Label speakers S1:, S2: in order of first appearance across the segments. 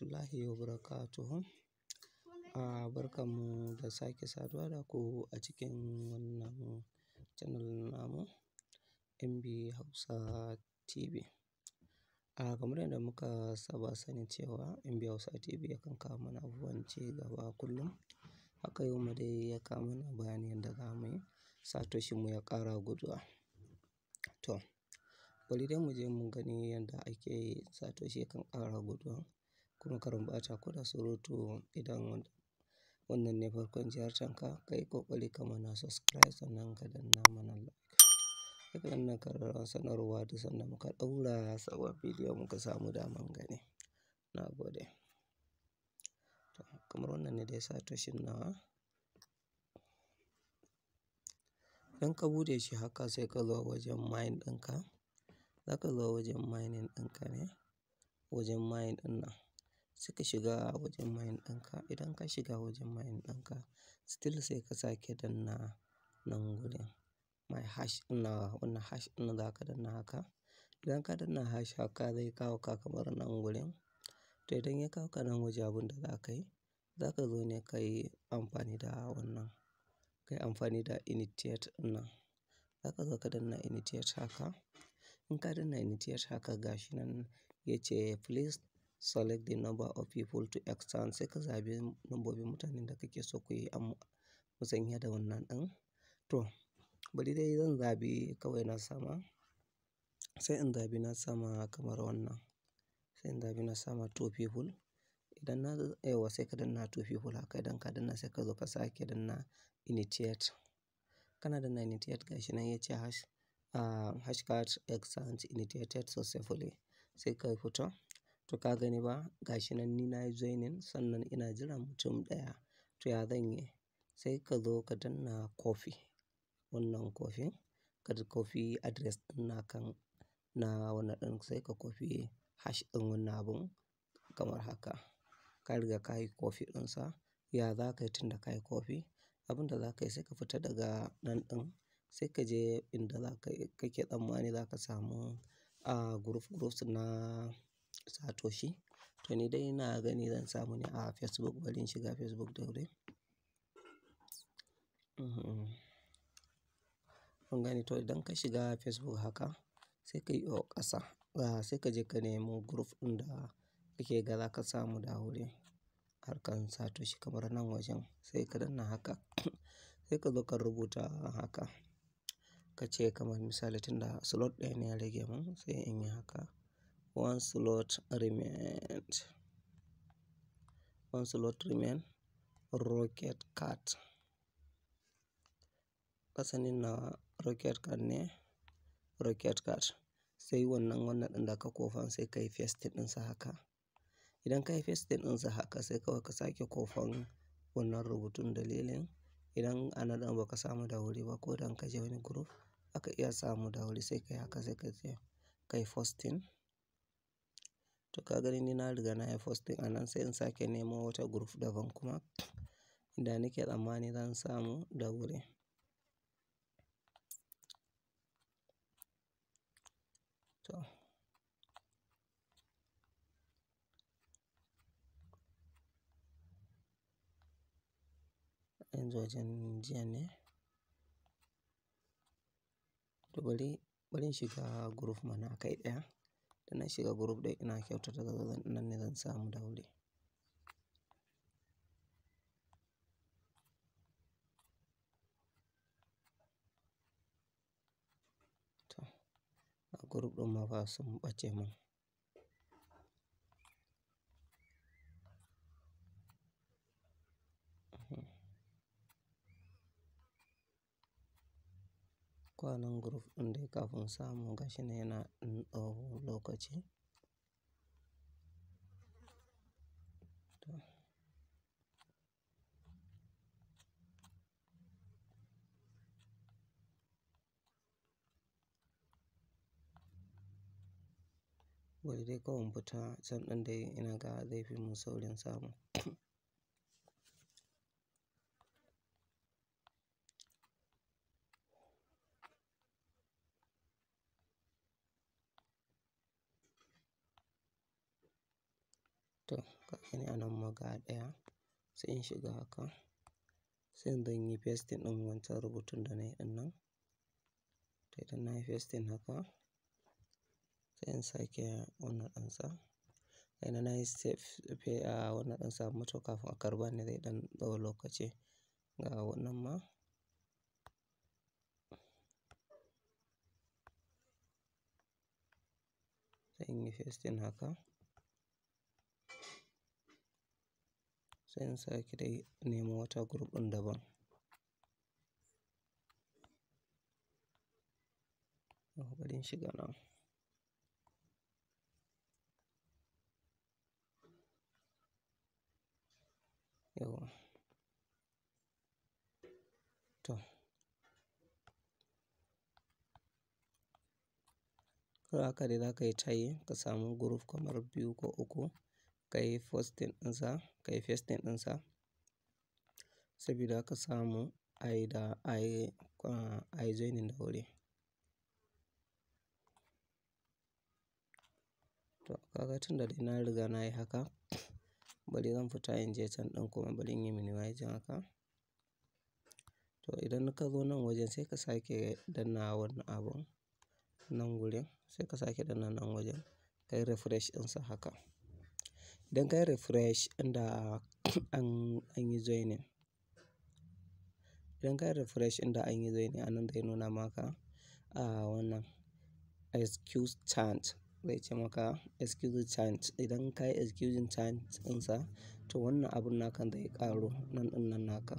S1: Warahmatullahi wabarakatuhu. Barkan mu da sake saduwa da ku a cikin wannan channel namu MB Hausa TV. Kamar yadda muka saba sani cewa MB Hausa TV yakan kawo mana abubuwan ci gaba kullum. Haka yau ma dai ya kawo mana bayani yadda za mu yi satoshin mu ya ƙara guduwa. To, bari dai mu je mu gani yadda ake satoshi yakan ƙara guduwa. Kuma kar mu ɓata ku da surutu, idan wannan ne farkon ziyartar ka, ka yi ƙoƙari ka mana subscribe, sannan ka danna mana like. Sai ka danna ƙararrawar sanarwa duk sanda muka ɗaura sabon bidiyo muka samu daman gani. Na gode. To, kamar wannan ne dai satoshin nawa. Idan ka buɗe shi haka, sai ka zo wajen mine ɗinka. Za ka zo wajen mining ɗinka ne, wajen mine ɗin nan. Sai ka shiga wajen mine ɗinka. Idan ka shiga wajen mine ɗinka, still sai ka sake danna nan gurin. My hash ɗin wannan hash ɗin za ka danna haka. Idan ka danna hash haka, zai kawo ka kamar nan gurin. To, idan ya kawo ka nan waje, abin da za ka yi, za ka zo ne ka yi amfani da wannan. Ka yi amfani da initiate ɗin nan. Za ka zo ka danna initiate haka. In ka danna initiate haka, gashi nan ya ce "Please select the number of people to exchange." Sai ka zaɓi lambobin mutanen da kake so ku yi musanya da wannan ɗin. To, bari dai zan zaɓi kawai na sama. Sai in zaɓi na sama kamar wannan. Sai in zaɓi na sama, two people. Idan na yauwa, sai ka danna two people haka. Idan ka danna, sai ka zo ka sake danna initiate. Kana danna initiate, gashi nan ya ce hash card exchange initiated successfully." Sai ka fito. To, ka gani ba, gashi nan ni na yi joining, sannan ina jiran mutum ɗaya. To, ya zan yi? Sai ka zo ka danna copy. Wannan copy. Ka copy address ɗin nakan na wannan ɗin, sai ka copy hash ɗin wannan abun kamar haka. Ka riga ka yi copy ɗinsa. Ya za ka yi tun da ka yi copy? Abin da za ka yi, sai ka fita daga nan ɗin. Sai ka je inda za ka kake tsammani za ka samu group groups na satoshi. To, ni dai ina gani zan samu ne a Facebook. Bari in shiga Facebook da wuri. Kun gani, to idan ka shiga Facebook haka, sai ka yiwo ƙasa. Sai ka je ka nemo group ɗin da kake ga za ka samu da wuri harkar satoshi, kamar nan wajen. Sai ka danna haka. Sai ka zo ka rubuta haka. Ka ce kamar misali, tunda slot ɗaya ne ya rage mun, sai in yi haka. "One slot remain. One slot remain, rocket card." Asalin nawa rocket card ne, rocket card. Sai wannan ɗin da ka kwafan, sai ka yi paste ɗinsa haka. Idan ka yi paste ɗinsa haka, sai kawai ka sake kwafan wannan rubutun, dalilin idan a nan ɗin ba ka samu da wuri ba, ko dan ka je wani group aka iya samu da wuri, sai ka yi haka, sai ka je ka yi posting. To, ka gani, ni na riga na yi posting a nan, sai in sake nemo wata group daban kuma inda nake tsammani zan samu da wuri. To. Yanzu wajen jiya ne. To, bari in shiga group mana kai ɗaya. Da na shiga group ɗaya, ina kyautata zaton nan ne zan samu da wuri. To, a group ɗin ma fa sun ɓace mun. Kwanan group ɗin dai kafin samu, gashi nan yana ɗau lokaci. To. Bari dai kawai in fita can ɗin dai, ina ga zai fi mun saurin samu. To ka gani a nan ma ga ɗaya sai in shiga haka. Sai in zo in yi pasting ɗin wancan rubutun da na yi ɗin nan. To idan na yi pasting haka sai in sake wannan ɗinsa. Idan na yi save a wannan ɗinsa amma to kafin a karɓa ne zai ɗan ɗau lokaci. Ga wannan ma. Sai in yi pasting haka. Sai in sake dai nemo wata group ɗin daban. Bari in shiga nan. Yauwa. To. Haka dai za ka yi tayi ka samu group kamar biyu ko uku ka yi posting ɗinsa, ka yi pasting ɗinsa sabida ka samu a yi da a yi joining da wuri. To kaga tun da dai na riga na yi haka bari zan fita in je can ɗin kuma bari in yi minimizing haka. To idan ka zo nan wajen sai ka sake danna wannan abun nan gurin sai ka sake danna nan wajen ka yi refresh ɗinsa haka. Idan ka yi refresh inda an yi joining. Idan ka yi refresh inda an yi joining a nan zai nuna maka a wannan execute chance zai ce maka execute chance. Idan ka yi executing chance ɗinsa to wannan abun naka zai ƙaru nan ɗin nan naka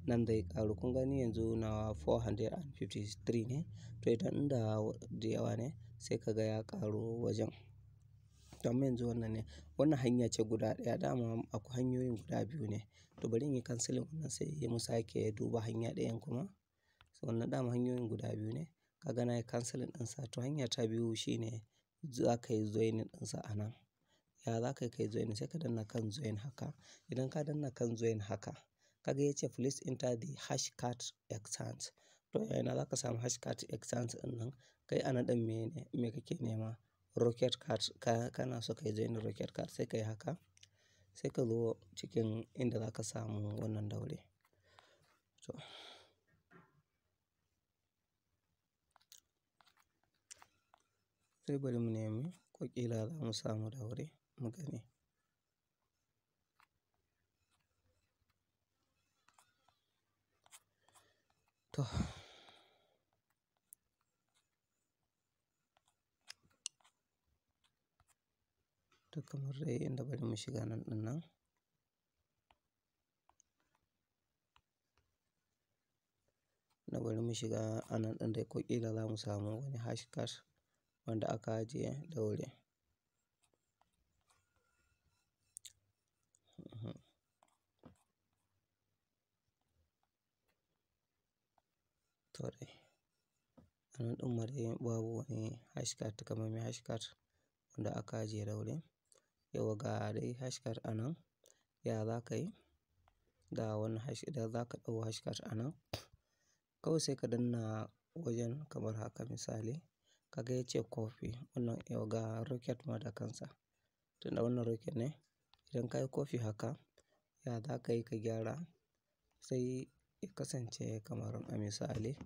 S1: nan zai ƙaru. Kun gani yanzu nawa 453 ne. To idan inda da yawa ne sai ka ga ya ƙaru wajen. To amma yanzu wannan ne. Wannan hanya ce guda ɗaya, dama akwai hanyoyin guda biyu ne. To bari in yi cancelling wannan sai mu sake duba hanya ɗayan kuma. So wannan dama hanyoyin guda biyu ne. Ka ga na yi cancelling ɗinsa. To hanya ta biyu shine za ka yi joining ɗinsa a nan. Ya za ka yi joining? Sai ka danna kan join haka. Idan ka danna kan join haka, ka ga yace please enter the hash card exchange. To ina za ka samu hash card exchange ɗin nan? Kai a nan ɗin mene, me kake nema? Rocket card ka, kana so ka yi join rocket card sai ka yi haka. Sai ka zo cikin inda za ka samu wannan da wuri. To. Sai bari mu nemi ko ƙila za mu samu da wuri mu gani. To. To kamar dai inda bari mu shiga nan ɗin nan. Na bari mu shiga a nan ɗin dai ko ƙila za mu samu wani hash card wanda aka ajiye da wuri. To dai. A nan ɗin ma dai babu wani hash card takamaimai hash card wanda aka ajiye da wuri. Yauwa ga dai hash card a nan. Ya za ka yi? Da wannan hash idan za ka ɗau hash card a nan. Kawai sai ka danna wajen kamar haka misali. Kaga yace copy wannan yau ga rocket ma da kansa. Tunda wannan rocket ne. Idan ka yi copy haka, ya za ka yi ka gyara sai ya kasance kamar a misali.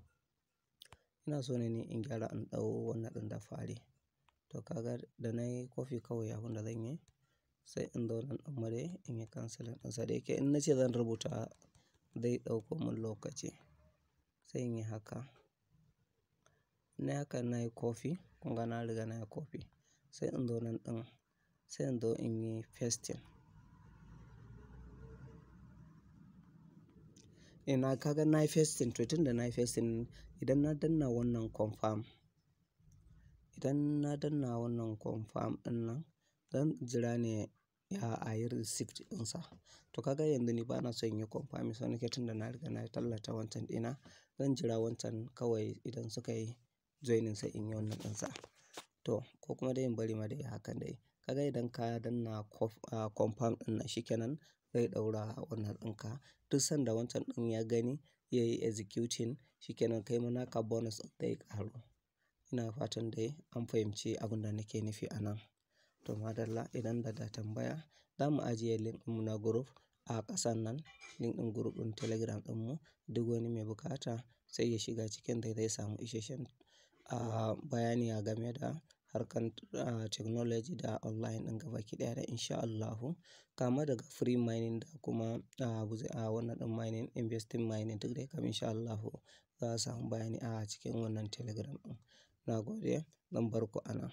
S1: Ina so ne ni in gyara in ɗau wannan ɗin da fari. To kaga da na yi copy kawai abin da zan yi sai in zo nan ɗin ma dai in yi cancelling ɗinsa. Da yake in na ce zan rubuta zai ɗauko mun lokaci. Sai in yi haka. Na yi haka na yi copy. Kun ga na riga na yi copy. Sai in zo nan ɗin sai in zo in yi pasting. Ina kaga na yi pasting to tunda na yi pasting idan na danna wannan confirm, idan na danna wannan confirm ɗin nan zan jira ne ya a yi receipt ɗinsa. To kaga yanzu ni bana son in yi confirm sai nake tunda na riga na tallata wancan ɗina. Zan jira wancan kawai idan suka yi joining sai in yi wannan ɗinsa. To ko kuma dai in bari ma dai hakan dai. Kaga idan ka danna confirm ɗin nan shikenan zai ɗaura wannan ɗinka. Duk sanda wancan ɗin ya gani ya yi executing shikenan kai ma naka bonus ɗin zai ƙaru. Ina fatan dai an fahimci abin da nake nufi a nan. To madalla, idan da tambaya, za mu ajiye link ɗinmu na group a ƙasan nan. Link ɗin group ɗin Telegram ɗinmu. Duk wani mai bukata sai ya shiga cikin dai zai samu isasshen bayani a game da harkar technology da online ɗin gaba ki ɗaya da in sha Allahu. Kama daga free mining da kuma wannan ɗin mining, investing mining, duk dai kam in sha Allahu za a samu bayani a cikin wannan Telegram ɗin. Na gode, zan bar ku a nan.